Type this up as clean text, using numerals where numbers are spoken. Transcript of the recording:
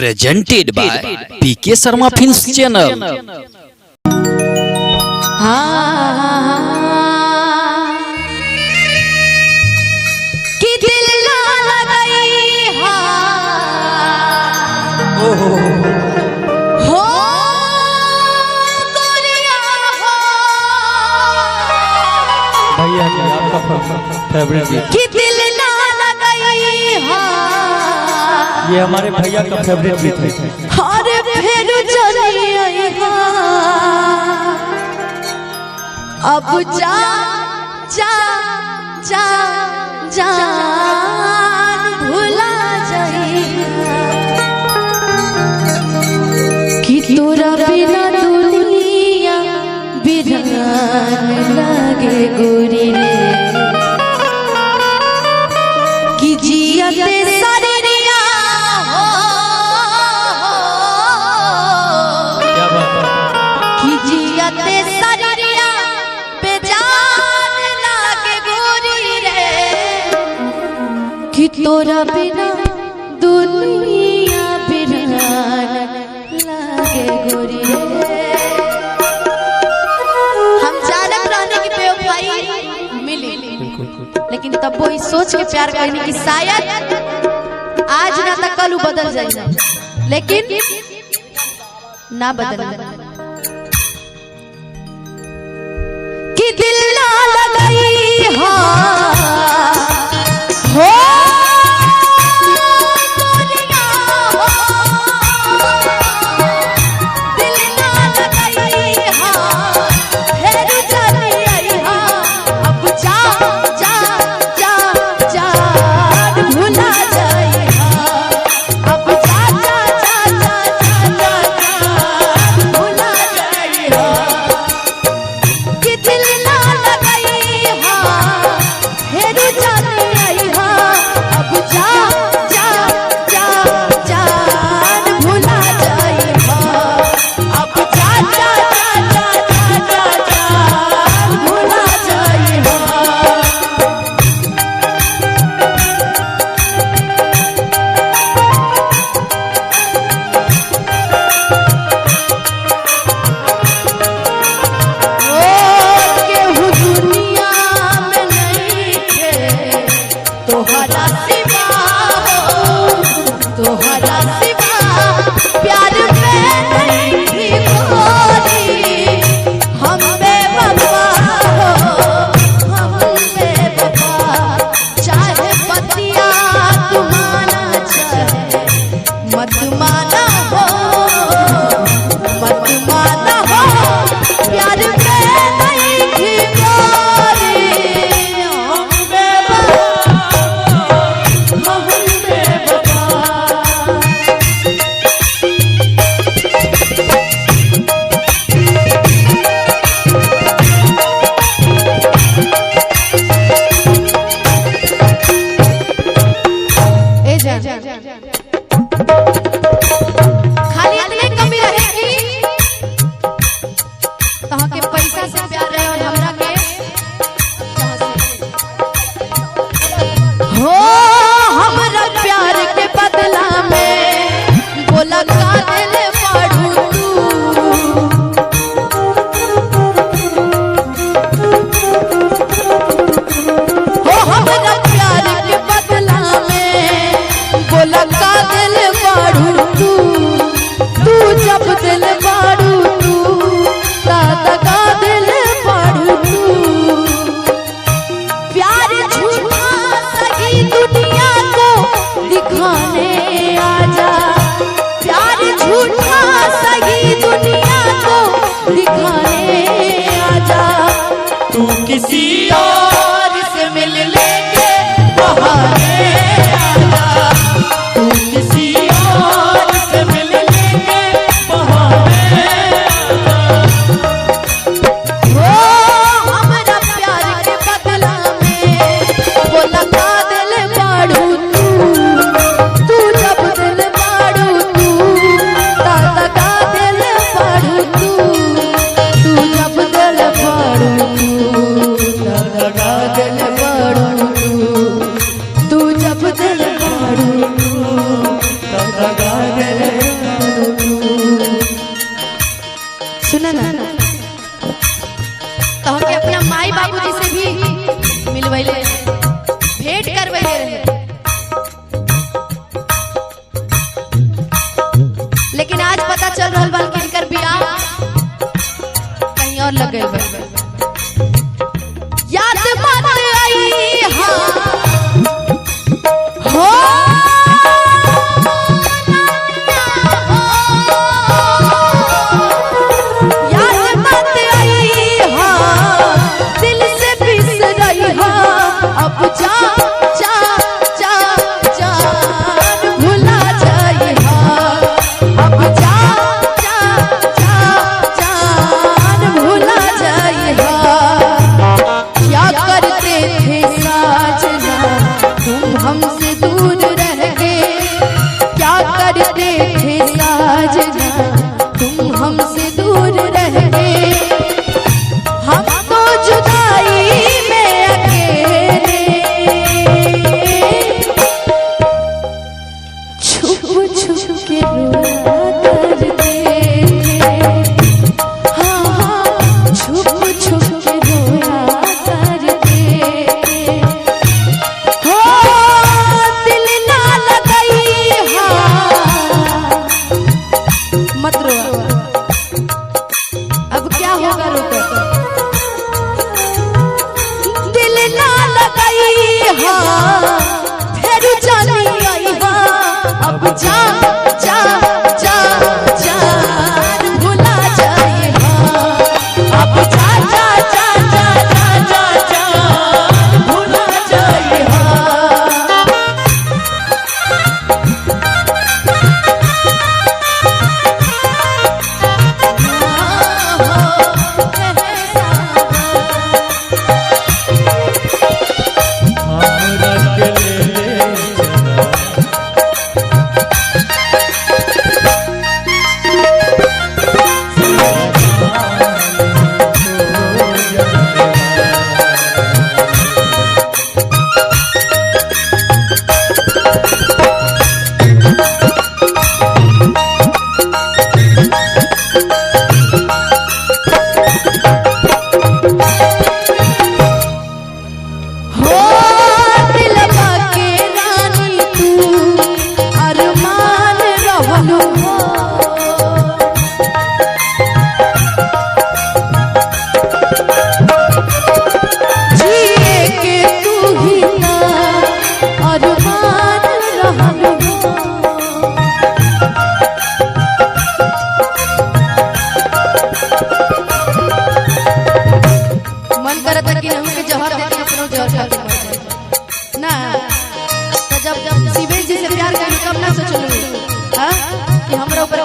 Presented by PK Sharma Films Channel. कि दिल ना लगई हो गोरिया हो। भैया जी, आपका फेवरेट गीत। कि दिल ना लगई ये हमारे भैया का फेवरेट गीत है। अरे फिर चली आई। अब जा जा जा जान भुला जाई कि तोरा बिना दुनिया बिरान लागे गोरी रे, कि जियते सरिया हो। क्या बात है! कि जियते सरिया बेजान लागे गोरी रे, कि तोरा बिना दुनिया बिरान लागे गोरी रे। हम जानत रहने की बेवफाई मिली, लेकिन तब वो इस सोच के प्यार करने की शायद आज ना तो कल उ बदल जाए, लेकिन ना बदल। कि दिल ना लगई हो गोरिया हो, दिल ना लगई हो, फिर चली आई हो। अब जा जा जा जान भुला जाई हो। अब जा जा जा जा जा जा जान भुला जाई हो। कि दिल ना लगई हो, फिर चली आई हो। अब जा जा जा जान भुला जाई हो। अब जा जा जा जा जा जा जान भुला जाई हो। ओ केहू दुनिया में नइखे तोहरा सिवा हो, तोहरा सिवा प्यार में नइखी गोरी। हम बेवफा हो, हम बेवफा, चाहे पतिया तू माना चाहे मत माना हो, मत माना हो, प्यार में नहीं गोरी। हम बेवफा, हम बेवफा। ए जान। सुना ना, तो हमके अपना माई बाबूजी से भी मिलवैले, भेंट करवैले रहे। लेकिन आज पता चल रहल बा कि इनकर बियाह कहीं और लग गइल बा। याद मत आई हाँ हो याद मत आई हाँ, दिल से बिसरई हाँ, अब जा जा जा जान भुला जाई हाँ, अब जा जा जा जान भुला जाई हाँ। क्या करते थे साजना तुम हमसे दूर रह के, क्या करते थे साजना तुम हमसे दूर रह के, हम तो जुदाई में अकेले छुप छुप के रोया करते थे। हाँ हाँ, छुप छुप के रोया करते थे। हो दिल ना लगई हाँ, मत रो, अब क्या होगा रोकर। दिल ना लगई हाँ, फिर जानी आई हाँ, अब जा जा जा जान भुला जाई हाँ, अब जा जा जा जा जा जा जान भुला जाई हाँ। हमरा के ले ले चला। हो दिलवा के रानी तू अरमान रहलू हो। जिए के तू ही ना अरमान रहलू हो। मन करता कि हमके जहर देती, अपनो जहर खा के मर जाई। ना तो जब जब शिवेश जी से प्यार करी कब ना सोचलू हां कि हमरा ऊपर